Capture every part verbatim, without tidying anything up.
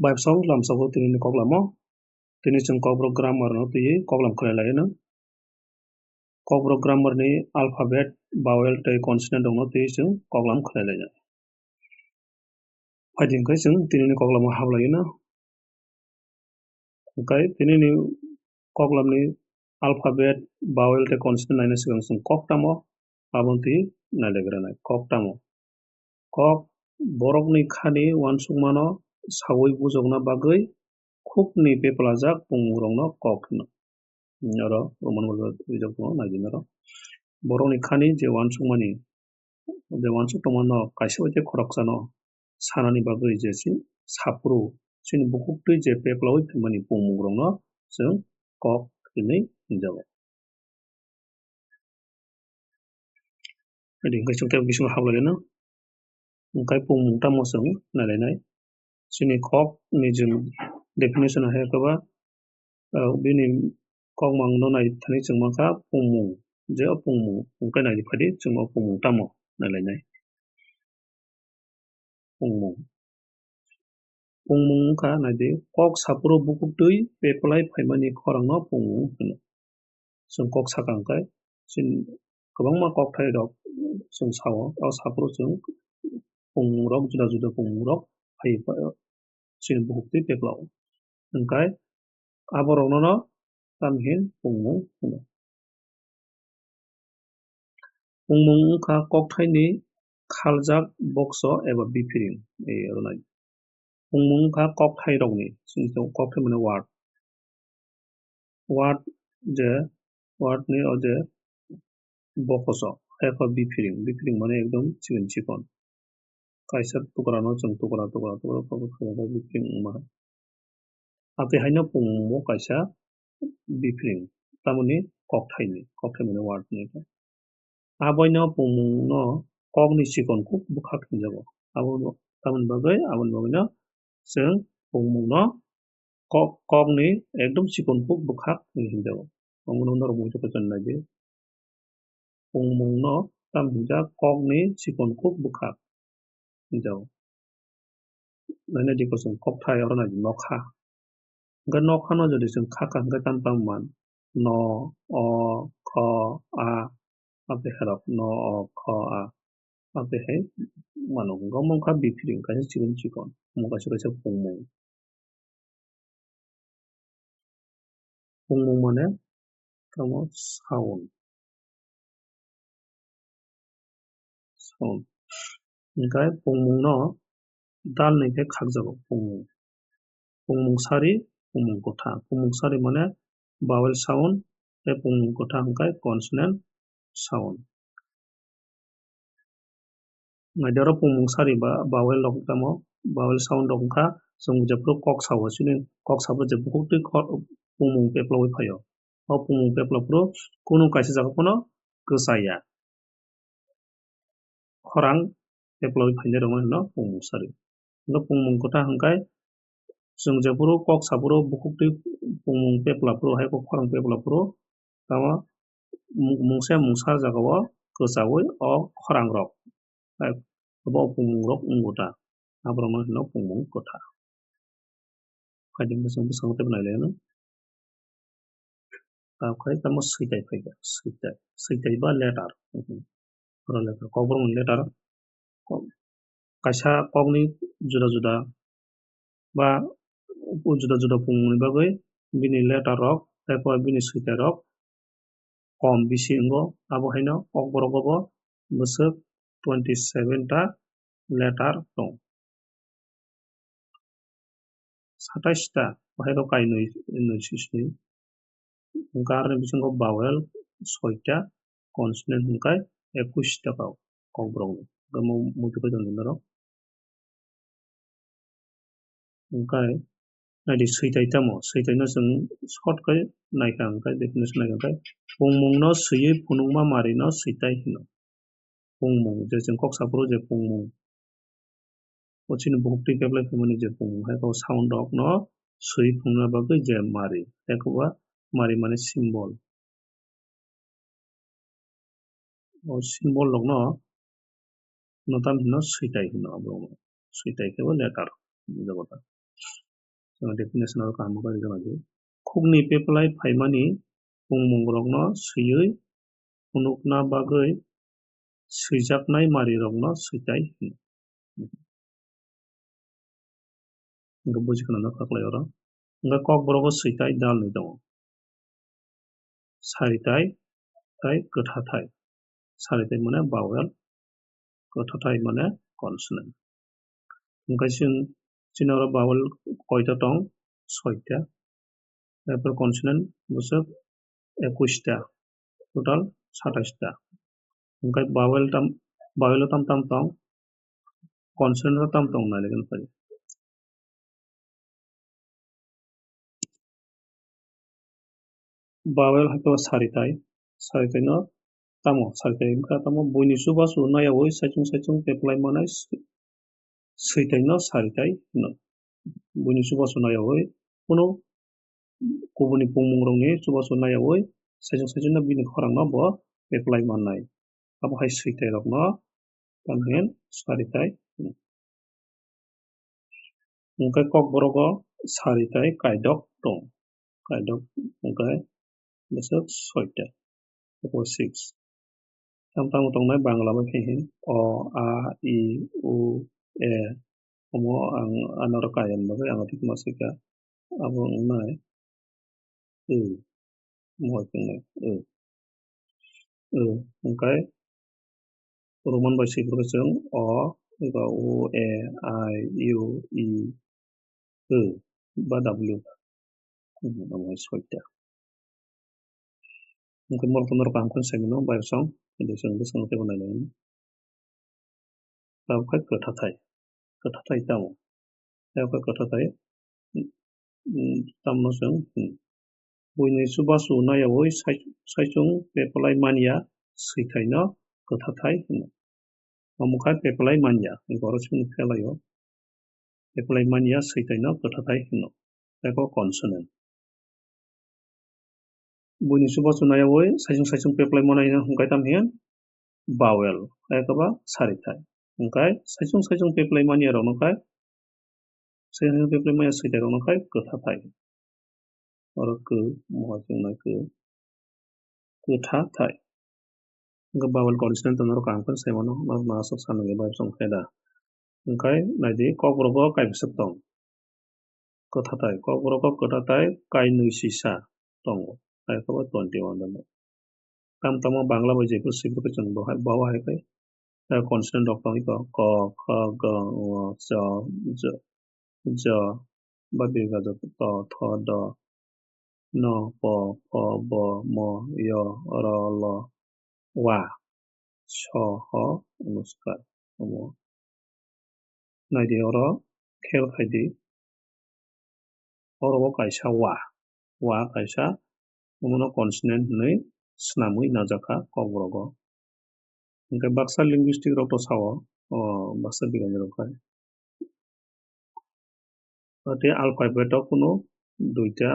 Bai bwsao lamsao tini ni koklamo, tini chwng Kokborok grammar no twiwi koklam khlai lai no. Kokborok grammar ni alphabet, vowel tei consonant rok no twiwi chwng koklam khlai lai no. Phaidi hwnkhe chwng tini ni koklamo hablai no. Hwnkhe tini ni koklam ni alphabet, vowel tei consonant naina swkang chwng kok tamo, abo twi nailaigra nai. Kok tamo? Kok borokni khani uansukmano saui bujokna bagwi khukni peplajak pungrokno kok hino. Oro Roman borok rijak tongo, naidi norok. Borokni khani je uansukmani, je uansuk tongmano kaisa bai tei khoroksano sanani bagwi je si-, saphuru chini bukhuk twi je peplaui phaimani pungmungrokno chwng kok hinwi hwnjago. Adi hwnkhe chwng tei bisingo hablai no. Hwnkhe pungmung tamo chwng nailainai. Chini kok ni je definition hai khe ba, ah, bini kokmang no nai thani chwng mankha pungmung. Je o pungmung hwnkhe nai phadi chwng o pungmung tamo nailainai. Pungmung. Pungmung wngkha, naidi, kok saphuru bukhuk twi peplai phaimani khorangno pungmung hino. Chwng kok sakha hwnkhe, chini kwbangma kokthai rok chwng sao, o saphuru chwng pungmung rok, juda juda pungmung rok phai, chini bukhuk twi peplao. Hwnkhe aborokno no tamhin pungmung hino. Pungmung wngkha kokthaini khaljak bokso eba biphiring. Ei, oro nai. Pungmung wngkha kokthairokni, chini tongo kokthai mane word. Word je, word ni o je bokoso, hai khe biphiring. Biphiring mane ekdom chikon chikon. Kaisa tukrano chwng tukra, tukra, tukra, tukra khe biphiring wngma. Ake haino pungmung bo kaisa biphiring, tamoni kokthaini, kokthai mane word ni. Aboino pungmungno kokni chikon kuk bwkhak hinjago. Abo, tamoni bagwi, aboni bagwino chwng pungmungno kok, kokni ekdom chikon kuk bwkhak hinwi hinjago. Omono norok muitu khe chwng naidi. Pungmungno tam hinjak kokni chikon kuk bwkhak hinjago. Naina di kosong kokthai oro nai di nokha. Hwnkhe nokhano jodi chwng kha kha hwnkhe tam tam man. No, o, kho, a, ape herok. No, o, kho, a. Ape hai mano. Hwnkhe omo wngkha biphiring kaisa chikon chikon. Omo kaisa kaisa pungmung. Pungmung mane tamo sound. Sound. Hwnkhe pungmungno dalni khe khakjago pungmung. Pungmung sari, pungmung kwtha. Pungmung sari mane vowel sound, tei pungmung kwtha hwnkhe consonant sound. Naidi oro pungmung sari ba vowel rok tamo, vowel sound rok wngkha, chwng jephuru kok sao, chini kok sabo je bukhuk twi kok, pungmung peplaui phaio. O pungmung pepla phuru kunu kaisa jaga phano kwchaya. Khorang peplaui phainai rokno hino pungmung sari. Hwnkhe pungmung kwtha hwnkhe chwng jephuru kok saphuru bukhuk twi pungmung pepla phuru hai khe khorang pepla phuru tamo mung-, mungsa mungsa jagao kwchaui o khorang rok, hai, abo pungmung rok wngo ta, aborokno hino pungmung kwtha. Khaidi bwswk bwskango teibo nailaino. Tamo khe tamo switai phaikha, switai, switai ba letter. Oro letter, kokborokni letter. Ko-, kaisa kokni juda juda ba juda juda pungmungni bagwi bini letter rok, tei bini switai rok kom bisi wngo. Abo haino kokborok o bo bwswk twenty seven ta letter tong. Satais ta, bahai rok kai nwi, nwi swi swi. Hwnkhe aroni bisingo vowel soita, consonant hwnkhe ekush ta kok, kokborokni. Hwnkhe mo-, muitu khe tongdi norok. Hwnkhe naidi switai tamo? Switaino chwng short khe naikha hwnkhe, definition naikha hwnkhe, pungmungno swiwi phunukma marino switai hino. Pungmung, je chwng kok saphuru je pungmung, o chini bukhuk twi peplai phaimani je pungmung, hai khe o sound rokno swiwi phunukna bagwi je mari, hai khe ba mari mane symbol. O symbol rokno no tam hino switai hino, abo switai khe bo letter, bujago ta. Chwng definition o kaham khe rijak nai di. Khukni peplai phaimani pungmungrokno swiwi phunukna bagwi swijaknai marirokno switai hino. Hwnkhe buji khwnano kha khlai oro. Hwnkhe kokborogo switai dalni tongo. Saritai tei kwthathai. Saritai mane vowel, kwthathai mane consonant. Hwnkhe chwng, chini oro vowel koita tong? Soita. Erpor consonant bwswk ekusta, total satais ta. Hwnkhe vowel tam, vowel o tam tam tong? Consonant o tam tong nai le phai. Vowel hai khe saritai, saritai no tamo, saritai wngkha tamo buini chubachu nayaui saichung saichung peplai manai swi-, switai no saritai hino. Buini chubachu nayaui kunu kubuni pungmungrokni chubachu nayaui saichung saichung no bini khorang no bo peplai mannai. Abo hai switai rokno tamni hwn saritai hino. Hwnkhe kokborogo saritai kaidok tong. Kaidok hwnkhe bwswk soita. Abo six. Tam tamo tongnai Bangla bai khe hwn o, a, i, u, e. Omo ang anoro kaiya bagwi ang tikma swikha. Abo wngnai o. Omo hai wngnai o. O, hwnkhe Roman bai swi phuru chwng o, eba u, e, i, u, i, o, ba w. Hmm, omo hai soita. Hwnkhe morokno norok kaham khe sai mano, bai song, hwnkhe chwng bwskango teibo nai lai mano. Tabuk khe kwthathai. Kwthathai tamo? Tabuk khe kwthathai, mm, tamno chwng, mm, buini chubachu nayaui sai-, saichung peplai manya swithaino kwthathai hwno. Omo khe peplai manya, hwnkhe oro chwng phelaio. Peplai manya swithaino kwthathai hwno. Tei kok consonant. Buini chubachu nayaui saichung saichung peplai manai hwnkhe tamo hiya vowel, hai khe ba sarithai. Hwnkhe saichung saichung peplai manya rokno khe, saichung saichung peplai manya swithai rokno khe kwthathai. Oro kw, mohor chwngnai kw, kwthathai. Hwnkhe vowel consonant norok ang phano sai mano, norok no aswk sanani bai chwng khe da. Hwnkhe nai di, kokborok o kaibwswk tong. Kwthathai, kokborok o kwthathai kainwi sisa tongo. Hai khe bo twenty one rwmani. Tam tamo Bangla bai jephru swi phuru khe chwng bo hai, bo hai khe, eh, consonant rok tong kha, ko, kho, go, ngo, cho, jo, jo, ba dirga jo, to, tho, do, no, po, pho, bo, mo, yo, ro, lo, wa, so, ho, onuskar, omo. Nai di oro, khel khai di. Oro bo kaisa wa, wa kaisa, omono consonant hinwi swnamwi najak kha kokborok o. Hwnkhe baksa linguistic rok to sao, o baksa bigyani rok khai. Tei alphabet o kunu duita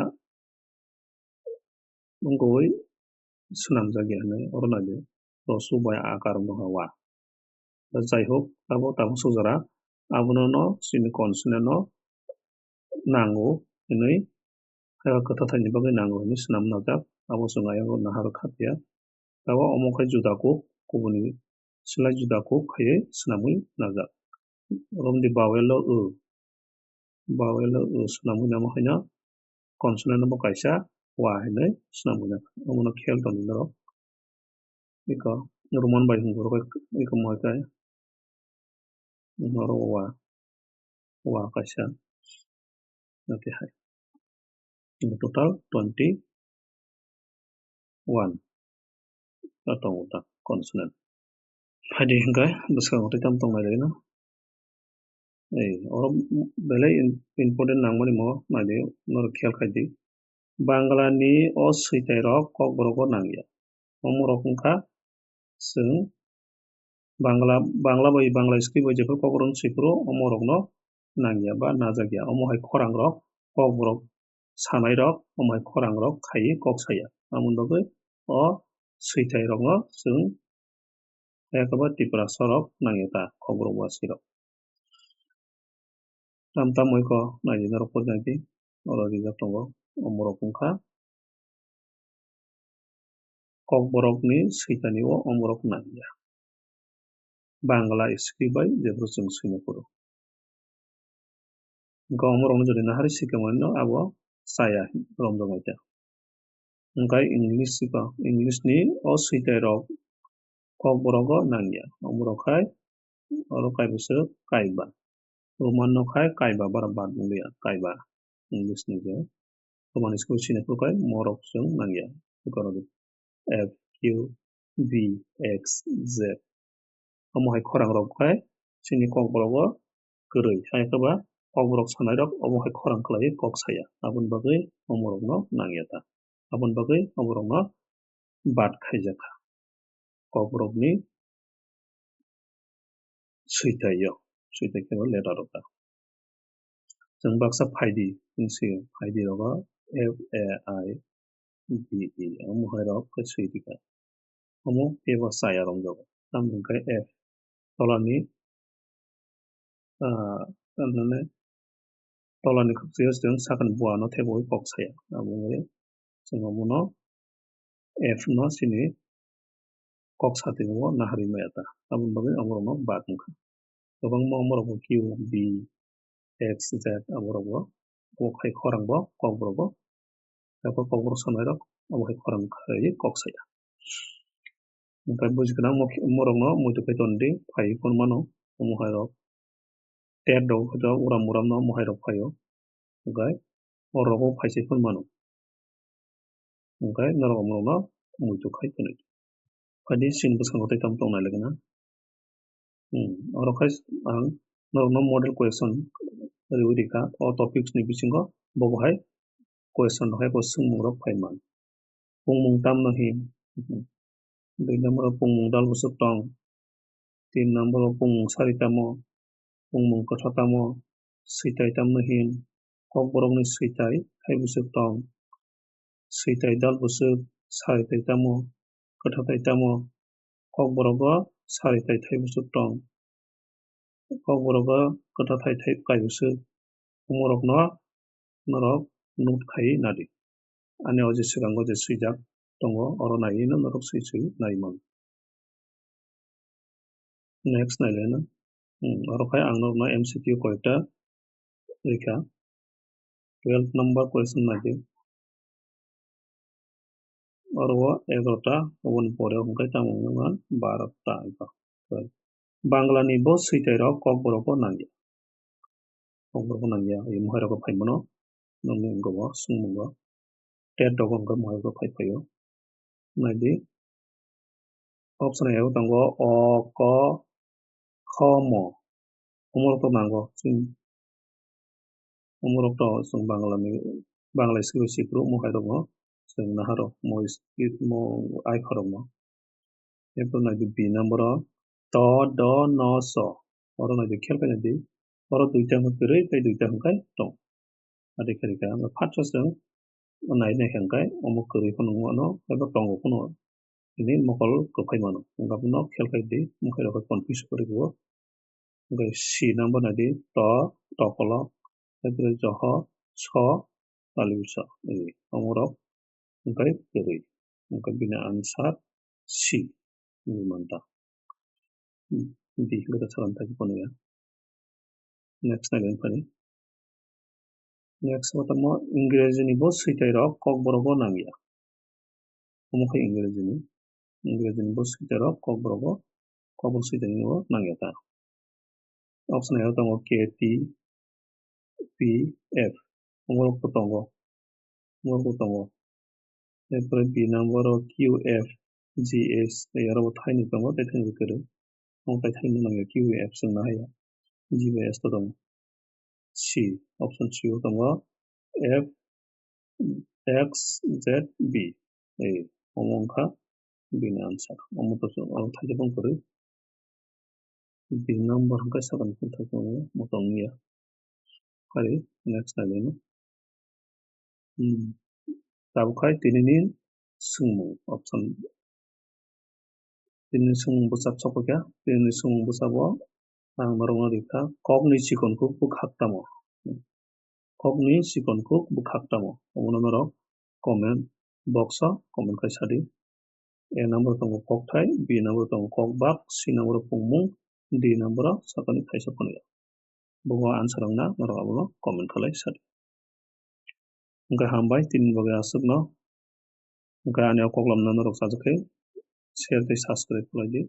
wngwi swnamjak ya hinwi oro nai di, hrosu bai a kar wngkha wa. Jai hok, abo tabuk sujara, abono no chini consonant no nango hinwi, hai kwthathai ni bagwi nango hinwi swnam najak, abo chwng ayang o nahar kha phiya. Abo omo khai juda kuk, kubuni slai juda kuk khaiwi swnamwi najak. Romdi vowel o o. Vowel o o swnamwi namo haino consonant no bo kaisa wa hinwi swnamwi nai. Omono khel toni norok. Iko Roman bai hwnwi borok iko moi kai. Norok wa, wa kaisa. Nati hai. Ini total twenty one. Atong uta consonant. Phaidi hingkai bwskango tei tam tong nai lai no. Ei, oro belai im-, important nangmani mo nai di, norok khel khai di. Bangla ni o switwi rok kokborok o nang ya. Omo rok wngkha chwng Bangla, Bangla bai Bangla script bai jephru kokborok swi phuru omo rokno nang ya ba najak ya. Omo hai khorang rok kokborok sanai rok, omo hai khorang rok khaiwi kok saya. Amoni bagwi o swithai rokno chwng eko ba Tiprasa rok nang ya ta kokborok ba swi rok. Tam tam oi ko nai di norok pori nai di. Oro rijak tongo. Omorok wngkha Kokborokni switani o omorok nangya. Bangla script bai jephuru chwng swina phuru. Hwnkhe omorokno jodi nahari swikha manino abo chaya romjaknai ta. Hwnkhe English swikha, English ni o switairok Kokborogo nangya. Omorok khai oro kaibo swk kaiba. Roman no khai kaiba bara bad wngya kaiba. English ni je Roman script sini phuru khai morok chwng nangya. F, Q, B, X, Z. Omo hai khorang rok khai chini Kokborogo kwrwi. Hai khe ba Kokborok sanai rok omo hai khorang khlaiwi kok saya. Aboni bagwi omorokno nangya ta. Aboni bagwi omorokno bad khaijakha. Kokborokni switaio, switai khe letter rok ta. Chwng baksa phaidi, chwng swi phaidi rogo F A I D E, omo hai rok khe swi rikha. Omo teibo chaya romjago. Tamo hwnkhe F tolani, ah, tamhinani tolani khukchwio chwng sakni buano thebogwi kok saya. Abo wngwi chwng omono F no chini kok satino nahari maya ta. Aboni bagwi omorokno bad wngkha. Kwbangma omorokbo Q, B, X, Z aborokbo, obo khai khorangbo, Kokborokbo, tei Kokborok sanairok obo hai khorang khlaiwi kok saya. Hwnkhe buji gwnang mokhe-, morokno muitu khai tonwi phaiwi phano mano, omo hai rok. Tet rok hwnkhe uram uram no omo hai rok phaio. Hwnkhe o rogo phaisai phano mano. Hwnkhe norok omo rokno muitu khai tonwi. Phaidi chini bwskango tei tamo tong nai lai gana. Hmm, oro khai ang norokno model question riwi rikha. O topics ni bisingo bobo hai question rok hai bo swngmung rok phai man. Pungmung tamno hin? Dui number o pungmung dal bwswk tong. Tin number o pungmung sari tamo? Pungmung kwtha tamo? Switai tamno hin? Kokborokni switai thai bwswk tong? Switai dal bwswk, sari tai tamo, kwtha tai tamo? Kokborogo sari tai thai bwswk tong. Kokborogo kwtha tai thai kai bwswk. Omorokno norok note khai nadi. Ani o je swkango je swijak tongo, oro naiwi no norok swi swi nai man. Next nai le no. Hmm, oro khai ang norokno M C Q koita rikha. Twelve number question nai di. Oro o egarota, oboni pore hwnkhe tamo wngmano barota eba. Bangla ni bo switai rok Kokborok o nangya. Kokborok o nangya, imo hai rok o phaimano. Nokni wngkha bo swngmungo. Tet rogo hwnkhe mohai bo phai phaio. Naidi. Option A o tongo o, ko, kho, mo. Omorok to nango. Chwng omorok to chwng Bangla ni, Bangla school si phuru mohai rokno chwng naharo mo is-, mo ai khorokno. Erpor naidi B number o to, do, no, so. Oro naidi khel khai naidi. Oro duita hwnkhe kwrwi tei duita hwnkhe tong. Adi khe rikha ang phatsa chwng nai nai hwnkhe omo kwrwi phano wngmano eba tongo phano tini mokol kwphai mano. Wngkha bono khel khai di, mwkhai rok confuse kwrwi bo. Hwnkhe C number naidi to, tokolo, tei joho, so, taliusa. Omorok hwnkhe kwrwi. Hwnkhe bini answer C wngwi manta. D hwnkhe da salam thaiphano ya. Next nai phani. Next o tamo Ingreji ni bo switai rok Kokborok o nangya. Omo khe Ingreji ni. Ingreji ni bo switai rok Kokborok o, Kokborok switai ni o nangya ta. Option A o tongo K T, P, F. Omorok bo tongo. Omorok bo tongo. Erpore B number o Q, F, G, S. Tei oro bo thaini tongo, tei thaini kwrwi. Omo tei thaini nangya Q, F swngna haya. G bai S to tongo. C, option C o tongo F, X, Z, B. Ei, omo wngkha bini answer. Omo to chwng oro thaisa phano kwrwi. B number hwnkhe sakani phano thaisa phano mo tongya. Phari next nai laino. Hmm. Tabuk khai tinini swngmung option. Tinini swngmung bwsap sokphaikha. Tinini swngmung bwsabo ang norokno rikha, kokni chikon kuk bwkhak tamo? kokni chikon kuk bwkhak tamo? Omono norok comment box o comment khai sadi. A number tongo kokthai, B number tongo kokbak, C number o pungmung, D number o sakani thaisa phunuyok. Bo answer wngna norok abono comment khlai sadi. Hwnkhe hambai tini bagwi aswkno. Hwnkhe ani o koklamno norok chajakhe share tei subscribe khlai di.